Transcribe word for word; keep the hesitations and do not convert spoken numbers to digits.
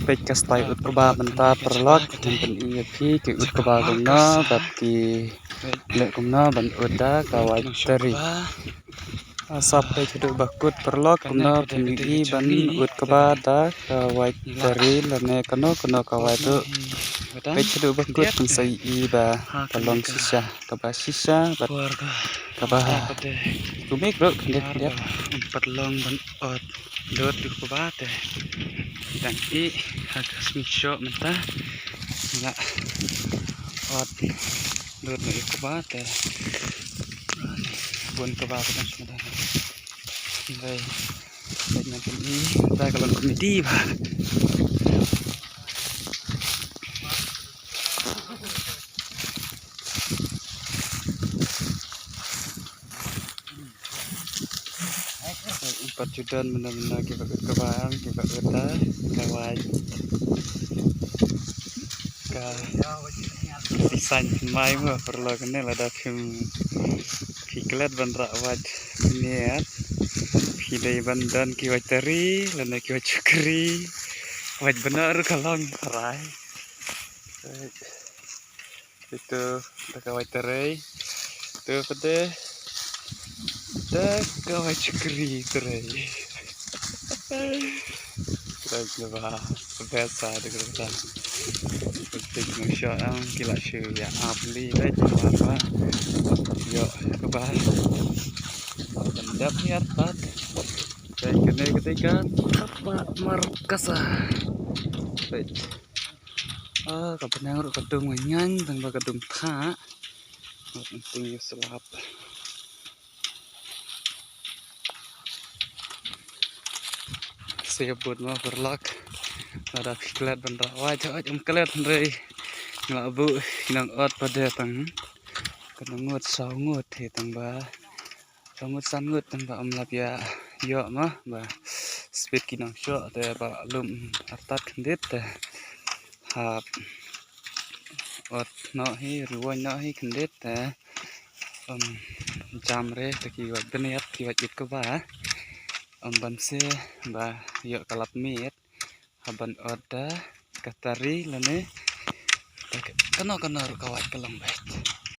Peit ka style ut kba mynta paralok, ngan pyni ïa phi ki ut kba kumno bad ki leh kumno ban ut da ka wait tari. Sa peit haduh ba kut paralok kumno phin ïohi ban ut kba da ka wait tari lane kano kano ka wait ruh. Peit haduh ba kut phin sa ïohi ba ka long shisha, kaba shisha bad kaba kumne ruh khyndiat khyndiat. Pat long ban ot dud u kba te. Dang ïa ha ka sngi shoh mynta. Nga ot dud u kba te. Bun kba te dang mynta. Dei dei nang pyni da ka long komedi ba. Pat ju don mynno mynno kiba ut kba, kiba ut da ka wait. Ka design mai mo paralok ne, lada phim phi klet ban rah wait miet. Phi dei ban don ki wait tari lane ki wait shakri. Wait bnai ruh ka long rai. Ito da ka wait tari. Ito pat de da ka wait shakri tari. Khlem ba besa de kata. Pyntik nang sha ang ki la shu ïa ap li leh ba ba. Ïoh kba. Kan dap ïa tat. Peit kane ka dei ka Tapa Markasa. Peit. Ah, ka bneng ruh ka dum nga ngan tang ba ka dum tha. Ngat nting ïa slap. Sia bud mo paralok. Lada phi klet ban rah wait, hooid ym klet hynrei nga la buh ki nong ot pat de tang. Ka nong ngut saw ngut hi tang ba. Saw ngut san ngut tang ba ym lap ïa ïoh mo ba. Speed ki nong shoh te ba lum artat khyndiat te. Hap ot noh hi, ruwaiñ noh hi khyndiat te. Ym jam re te ki wait bniat ki wait it kba. Ym ban se ba ïoh ka lap miet. Hap ban ot da ka tari lane kano kano ruh ka wait ka long beit.